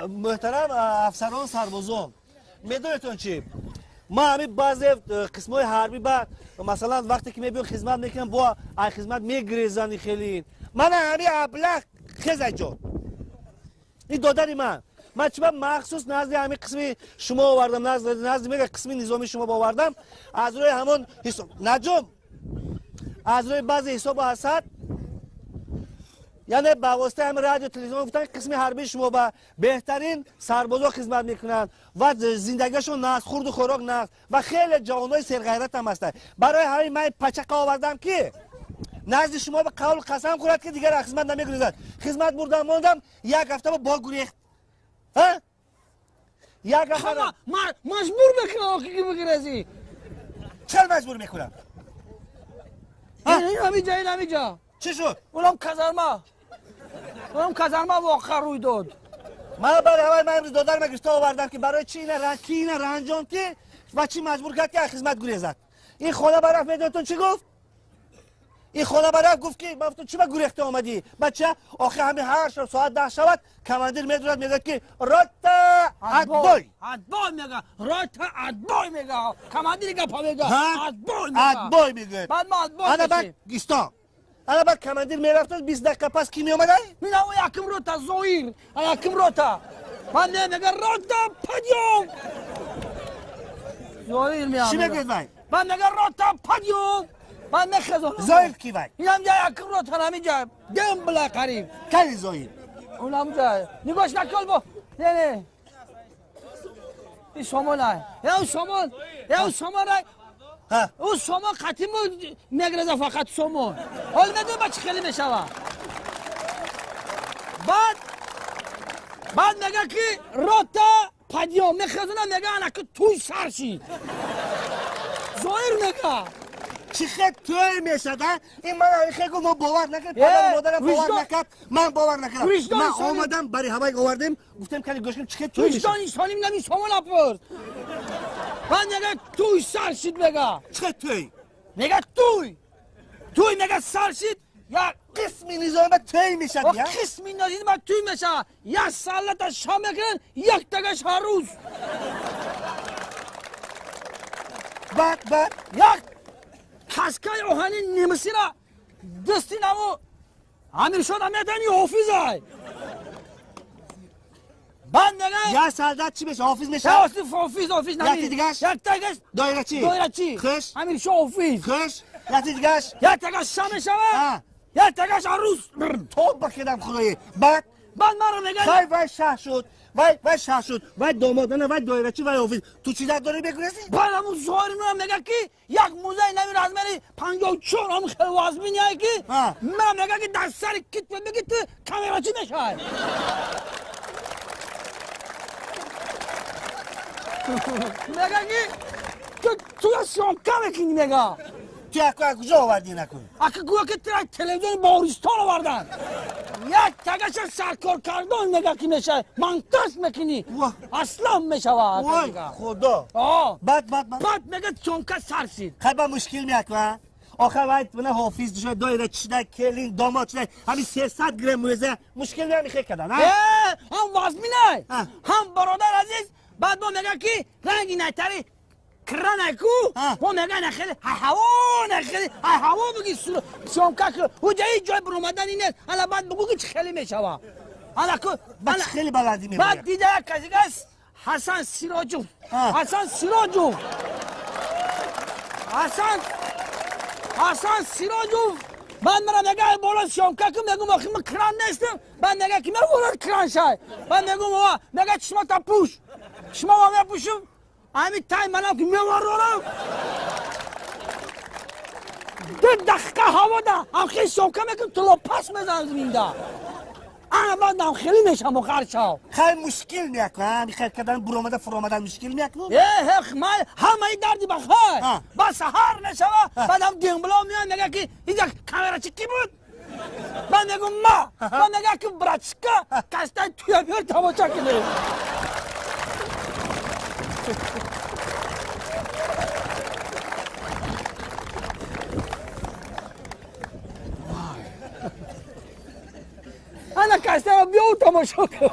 Муҳтарам афсарон, сарбозон, медонедтон чӣ? Ма ҳамин баъзе қисмҳои ҳарбӣ ба масалан вақте ки мебиён хизмат мекунам, бо ай хизмат мегирезани хеле. Мана ҳамин аблаҳ хезай ҷон. Ин додари ман. Ман чиба махсус назди ҳамин қисми шумо овардам, назди мега қисми низоми шумо овардам. Аз рӯи ҳамон ҳисоб наҷум, аз рӯи баъзе ҳисобу ҳасад, яъне ба воситаи ҳамин радио телевизион гуфтан қисми ҳарбии шумо ба беҳтарин сарбозо хизмат мекунанд ва зиндагиашон нағз, хурду хӯрок нағз ва хеле ҷавонои серғайрат ҳам ҳастанд. Барои ҳамин ман пачақа овардам ки назди шумо ба қавлу қасам хӯрад ки дигар аз хизмат намегурезад. Хизмат бурдам, мондам, як ҳафта бо гурехт. Як ҳафта маҷбур мекунам ки бигрезӣ. Чаро маҷбур мекунам? Ҳамиҷа, ин ҳамиҷа. Чӣ шуд? Унам казарма. Унам казарма воқеа рӯй дод. Ман барои ҳавай ман имрӯз додарма гирифта овардам ки барои чи ина ранҷон ки ва чӣ маҷбур кард ки аз хизмат гурезад. Ин хона бараф медонтон чӣ гуфт? Ин хона бараф гуфт ки ман гуфтам чӣ ба гурехта омадӣ? Бача, охи ҳамин ҳар шаб соат 10 шавад командир медурад, мегӯяд ки рота отбой. Отбой мега, рота отбой мега. Командир гапа мега. Отбой мега. Отбой мегӯяд. Баъд ма отбой. Ана баъд исто. Ана баъд командир мерафт, 20 дақиқа пас ки меомада? Мина о якум рота Зоир, а якум рота. Баъд мега рота подъём. Зоир меомад. Чӣ мегӯяд вай? Баъд мега рота подъём. Баъд мехезонам. Зоир ки вай? Инам ҷа якум рота ҳаминҷа. Дем била қариб. Кали Зоир? Унам ҷа. Нигоҳш накун бо. Не, не. Ин сомон ай. Ё сомон, ё сомон ай. Ӯ сомон қатиму мегреза фақат сомон. Ҳол медонӣ ба чӣ хеле мешава? Баъд мега ки рота подъём мехезона, мега ана ки туй сар шид. Зоир мега. Чӣ хел тӯй мешад, а? Ин ман хел гуфт, мо бовар накард, падару модарам бовар накард, ман бовар накардам. Ман омадам, бари ҳавай овардем, гуфтем кали гӯш кун, чӣ хел тӯй мешад? Виҷдони солим нами сомон апурд. Баъд мега туй сар шид мега. Чӣ хел тӯй? Мега туй. Туй мега сар шид, як қисми низоми ба тӯй мешад, я? Қисми низоми ба тӯй мешад. Як салата шом мекунанд, як тагаш ҳар рӯз. Баъд, баъд як каскаи оҳани немисира дасти наву Амиршода медани ҳофизай. Баъд мега як солдат чӣ мешавад? Ҳофиз мешавад? Ҳофиз, ҳофиз нами. Яки дигаш? Як тагаш доирачӣ. Доирачӣ. Хуш. Амиршо ҳофиз. Хуш. Яки дигаш? Як тагаш ша мешавад? Як тагаш арӯз. Тоба кардам худоӣ. Баъд? Баъд маро мега вай вай шаҳ шуд. Вай вай шаҳ шуд. Вай домод, ана вай доирачӣ, вай ҳофиз. Ту чӣ дард дорӣ бегурезӣ? Баъд ҳамун Зоир меояд мега ки як музаи нави размери 54 ҳамун хеле вазминяе ки ман мега ки дар сари китф беги ту камерачӣ мешавай. Мега ки ту я съёмка мекунӣ мега. Ту яку аз куҷо овардӣ накун? Ака гӯё ки ту телевизиони Баҳористон овардан. Як тагаша саркоркардон мега ки мешавад, монтаж мекунӣ, аслан мешавад. Вой худо. Баъд, баъд, баъд мега съёмка сар шид. Хай ба мушкил меяква? Охир вай мана ҳофиз шуда, доира шуда, келин домод шуда, ҳамин 300 грамм мӯза мушкил намехе кардан, а? Э, ҳам вазминай, ҳам бародар азиз, баъд мо мега ки ранги найтари кранайку, мо мега нахели ҳаво, нахели ҳаво буги съёмка ку, уҷа ҳеҷ ҷой баромадани нест. Ана баъд бугу ки чӣ хеле мешава. Ана ку баъд чӣ хеле баландӣ мебояд. Баъд дида як касе аст Ҳасан Сироҷов. Ҳасан Сироҷов. Ҳасан Сироҷов. Баъд мара мега ай боло съёмка ку, мегум охи ман кран нестам. Баъд мега ки меволад кран шай. Баъд мегум ова, мега чишмата пӯш. Чишмама мепӯшум. Ҳамин тай манам ки меварорам. 2 дақиқа ҳавода ҳам хеле съёмка мекунам, тилопас мезанам зиминда. Ана баъд ҳам хеле мешам охар шав. Хай мушкил мекунам, ҳамин хел кардан буромада фуромадан мушкил мекунам? Э, ҳех, ман ҳамаи дарди ба хай. Баъд саҳар мешава, баъд ҳам дембло меояд, мега ки инҷа камерачи ки буд? Баъд мегум ма. Баъд мега ки братчика, кастай туя биёр тамоша кунем. Ана кастаро биёв тамошо кун.